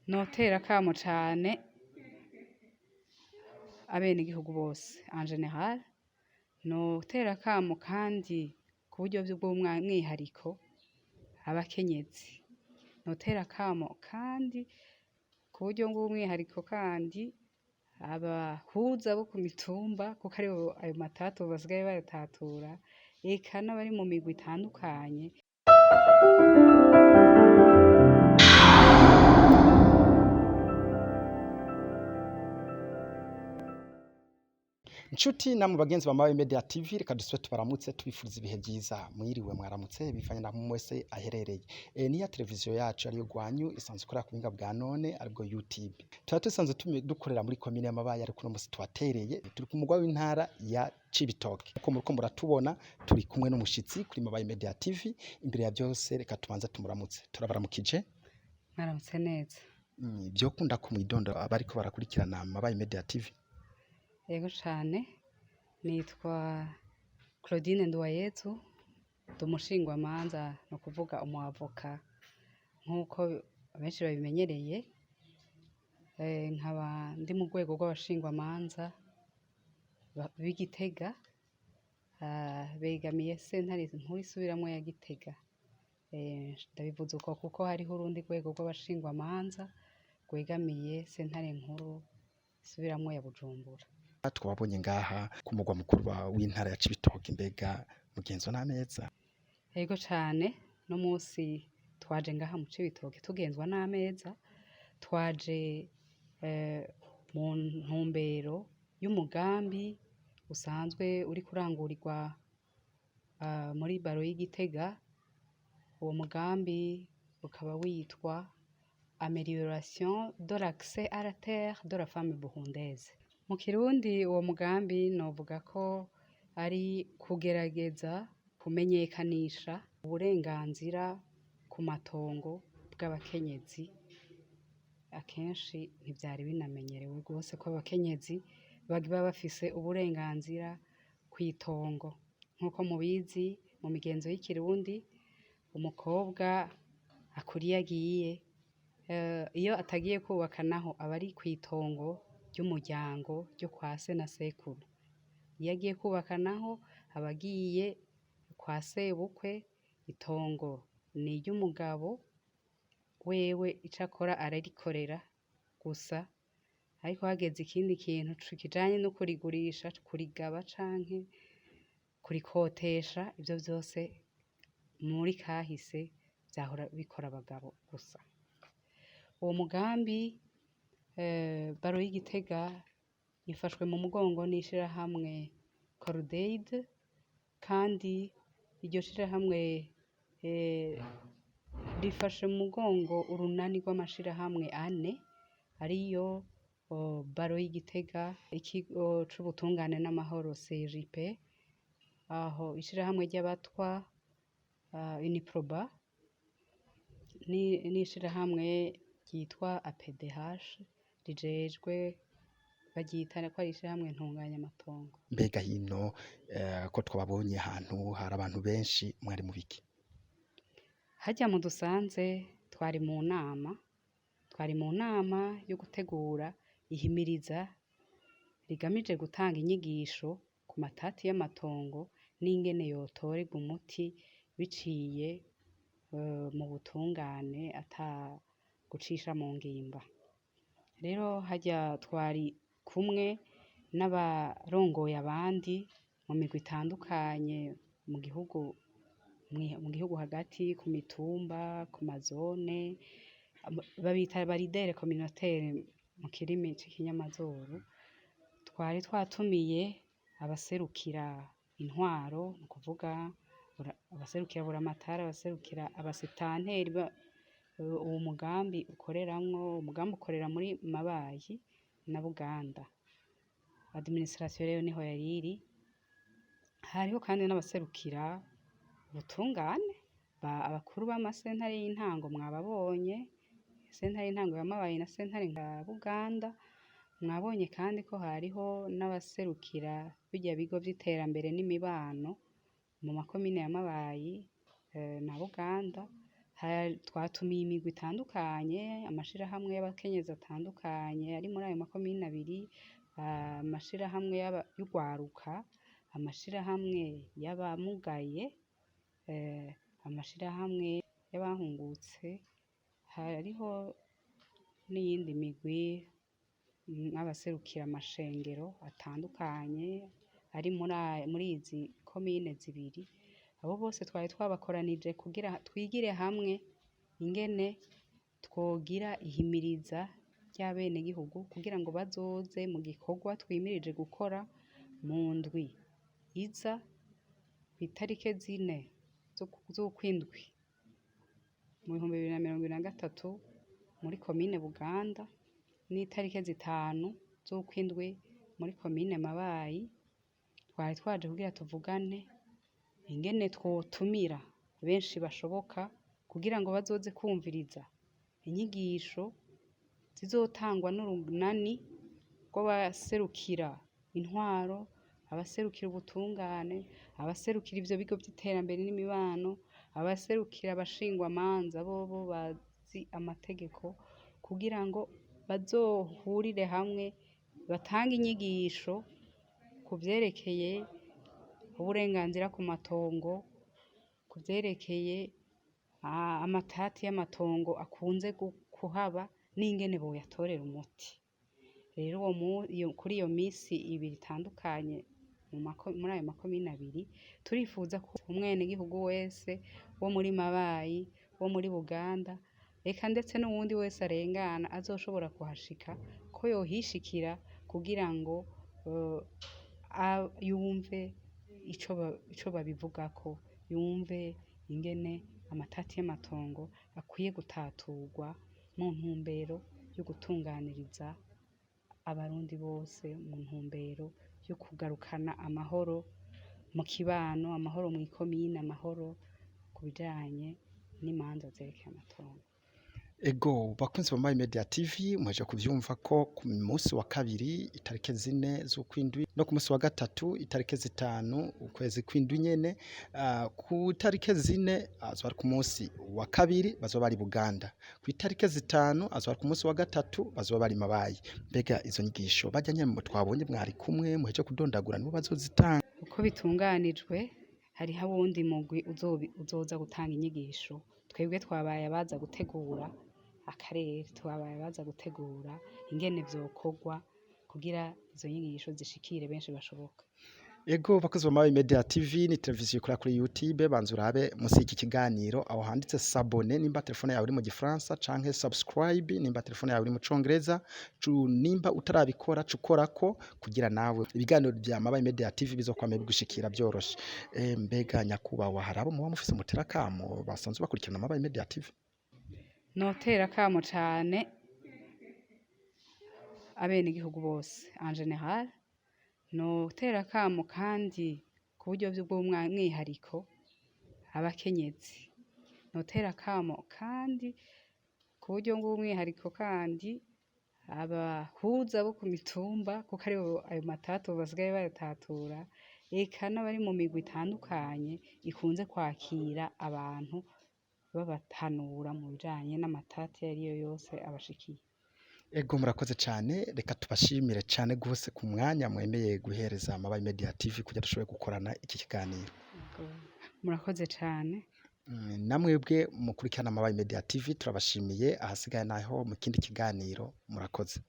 Notera akamo cane abenegihugu bose en général, notera akamo kandi ku buryo bw'umwihariko abakenyezi, notera akamo kandi ku buryo bw'umwihariko kandi abahuza bo ku mitumba, kuko aribo ayo matati ubu basigaye bayatatura, eka n'abari mu migwi itandukanye. Nshuti namwe bagenzi ba Mawe Media TV, reka dusube tubaramutse tubifuriza ibihe byiza, mwiriwe, mwaramutse, bivanye na mwe wese aherereye. Niya televiziyo yacu ariyo gwanyu isanzwe ikorera ku buhinga bwa none, aribwo YouTube. Tuba dusanzwe dukorera muri komine y'Amabayi, ariko uno musi tuhatereye turi ku mugwa w'intara ya Cibitoke. Uko muriko muratubona, turi kumwe n'umushitsi kuri Mabayi Media TV. Imbere ya byose reka tubanze tumuramutse. Turabaramukije. Mwaramutse neza. Vyokunda ko mwidondo abariko barakurikirana Mabayi Media TV? Yego cane, nitwa Claudine Nduwayezu, ndi umushingwamanza, ni ukuvuga umu avocat nk'uko benshi babimenyereye, nkaba ndi mu rwego rw'abashingwamanza b'i Gitega, begamiye sentare nkuru isubiramwo ya Gitega. Ndabivuze uko kuko hariho urundi rwego rw'abashingwamanza rwegamiye sentare nkuru isubiramwo ya Bujumbura. Twabonye ngaha ku mugwa mukuru w'intara ya Cibitoke, mbega mugenzwa n'ameza? Yego cane, no musi twaje ngaha mu Cibitoke tugenzwa n'ameza, twaje mu ntumbero y'umugambi usanzwe uriko urangurirwa muri baro y'i Gitega. Uwo mugambi ukaba witwa Amélioration de l'accès à la terre de la femme burundaise. Mu Kirundi uwo mugambi novuga ko ari kugerageza kumenyekanisha uburenganzira ku matongo bw'abakenyezi. Akenshi ntivyari binamenyerewe rwose ko abakenyezi baba bafise uburenganzira kw'itongo. Nk'uko mubizi, mu migenzo y'ikirundi, umukobwa akura iyo agiye, iyo atagiye kubaka naho aba ari kw'itongo ry'umuryango, ryo kwa se na sekuru. Iyo agiye kubaka naho aba agiye kwa sebukwe, itongo ni iry'umugabo wewe, ico akora ararikorera gusa, ariko hageze ikindi kintu kijanye no kurigurisha, kurigaba canke kurikotesha, ivyo vyose muri kahise vyahora bikora abagabo gusa. Uwo mugambi, baro y'i Gitega ifashwe mu mugongo n'ishirahamwe Cordaid, kandi iryo shirahamwe rifashe mu mugongo urunani rw'amashirahamwe ane, ariyo baro y'i Gitega, ikigo c'ubutungane n'amahoro CJP, aho ishirahamwe ry'abatwa Uniproba, n'ishirahamwe ryitwa APDH rijejwe, baryita ko ari ishirahamwe ntunganyamatongo. Mbega hino ko twababonye ahantu hari abantu benshi, mwari mu biki? Harya mudusanze twari mu nama, twari mu nama yo gutegura ihimiriza rigamije gutanga inyigisho ku matati y'amatongo n'ingene yotorerwa umuti biciye mu butungane, ata gucisha mu ngimba. Rero harya twari kumwe n'abarongoye abandi mu migwi itandukanye mu gihugu hagati, ku mitumba, ku mazone, babita ba leader communautaire mu kirimi c'ikinyamazuru. Twari twatumiye abaserukira intwaro, ni ukuvuga abaserukira buramatari, abaserukira abasitanteri uwo mugambi ukoreramwo. Umugambi ukorera muri Mabayi na Buganda. Administration rero niho yari iri. Hariho kandi n'abaserukira ubutungane, abakuru b'amasentare y'intango mwababonye, sentare y'intango ya Mabayi na sentare ya Buganda. Mwabonye kandi ko hariho n'abaserukira birya bigo vy'iterambere n'imibano mu makomine ya Mabayi na Buganda. Twatumiye imigwi itandukanye, amashirahamwe y'abakenyezi atandukanye ari muri ayo makomine abiri, amashirahamwe y'urwaruka, amashirahamwe y'abamugaye, amashirahamwe y'abahungutse, hariho n'iyindi migwi n'abaserukira amashengero atandukanye ari muri izi komine zibiri. Abo bose twari twabakoranije kugira twigire hamwe ingene twogira ihimiriza ry'abenegihugu kugira ngo bazoze mu gikorwa twimirije gukora mu ndwi iza, kw'itarike 4 z'ukwindwi mu 2023 muri komine Buganda, n'itarike 5 z'ukwindwi muri komine Mabayi. Twari twaje kugira tuvugane ingene twotumira benshi bashoboka kugira ngo bazoze kwumviriza inyigisho zizotangwa n'urunani rw'abaserukira intwaro, abaserukira ubutungane, abaserukira ivyo bigo vy'iterambere n'imibano, abaserukira abashingwamanza bobo bazi amategeko, kugira ngo bazohurire hamwe batange inyigisho ku vyerekeye uburenganzira ku matongo, ku vyerekeye amatati y'amatongo akunze kuhaba n'ingene boyatorera umuti. Rero kuri iyo misi ibiri itandukanye muri ayo makomine abiri, turifuza ko umwenegihugu wese wo muri Mabayi, wo muri Buganda, eka ndetse n'uwundi wese arengana azoshobora kuhashika, ko yohishikira kugira ngo yumve ico babivugako, yumve ingene amatati y'amatongo akwiye gutaturwa mu ntumbero yo gutunganiriza abarundi bose, mu ntumbero yo kugarukana amahoro mu kibano, amahoro mw'ikomine, amahoro ku bijanye n'imanza zerekeye amatongo. Ego, bakunzi ba Mayi Media TV, muheje kuvyumva ko ku munsi wa kabiri itarike 4 z'ukwindwi no ku munsi wa gatatu itarike 5 ukwezi kw'indwi nyene, ku tarike 4 azoba ari ku munsi wa kabiri bazoba bari Buganda, ku itarike 5 azoba ari ku munsi wa gatatu bazoba bari Mabayi. Mbega izo nyigisho barya nyene twabonye mwari kumwe muheje kudondagura nibo bazozitanga? Uko bitunganijwe, hariho uwundi mugwi uzoza gutanga inyigisho. Twebwe twabaye abaza gutegura akarere, twabaye abaza gutegura ingene vyokorwa kugira izo nyigisho zishikire benshi bashoboka. Ego, bakozi ba Mayi Media TV, ni televiziyo ikorera kuri YouTube, banza urabe musi y'iki kiganiro aho handitse s'abonner nimba telefone yawe iri mu gifaransa, canke subscribe nimba telefone yawe iri mu congereza. Nimba utarabikora, cukorako kugira nawe ibiganiro vya Mabayi Media TV bizokwame bigushikira vyoroshe. Mbega nyakubahwa, hari abo muba mufise mutera akamo basanzwe bakurikirana Mabayi Media TV? Notera akamo cane abenegihugu bose en général, notera akamo kandi ku buryo bw'umwihariko abakenyezi, notera akamo kandi ku buryo bw'umwihariko kandi abahuza bo ku mitumba, kuko aribo ayo matati ubu basigaye bayatatura, eka n'abari mu migwi itandukanye ikunze kwakira abantu babahanura mu bijanye n'amatati ayo ariyo yose abashikiye. Ego, murakoze cane, reka tubashimire cane gose ku mwanya mwemeye guhereza Mabayi Media TV kugira dushobore gukorana iki kiganiro. Ego, murakoze cane. Namwebwe mukurikirana Mabayi Media TV turabashimiye, ahasigaye naho mu kindi kiganiro, murakoze.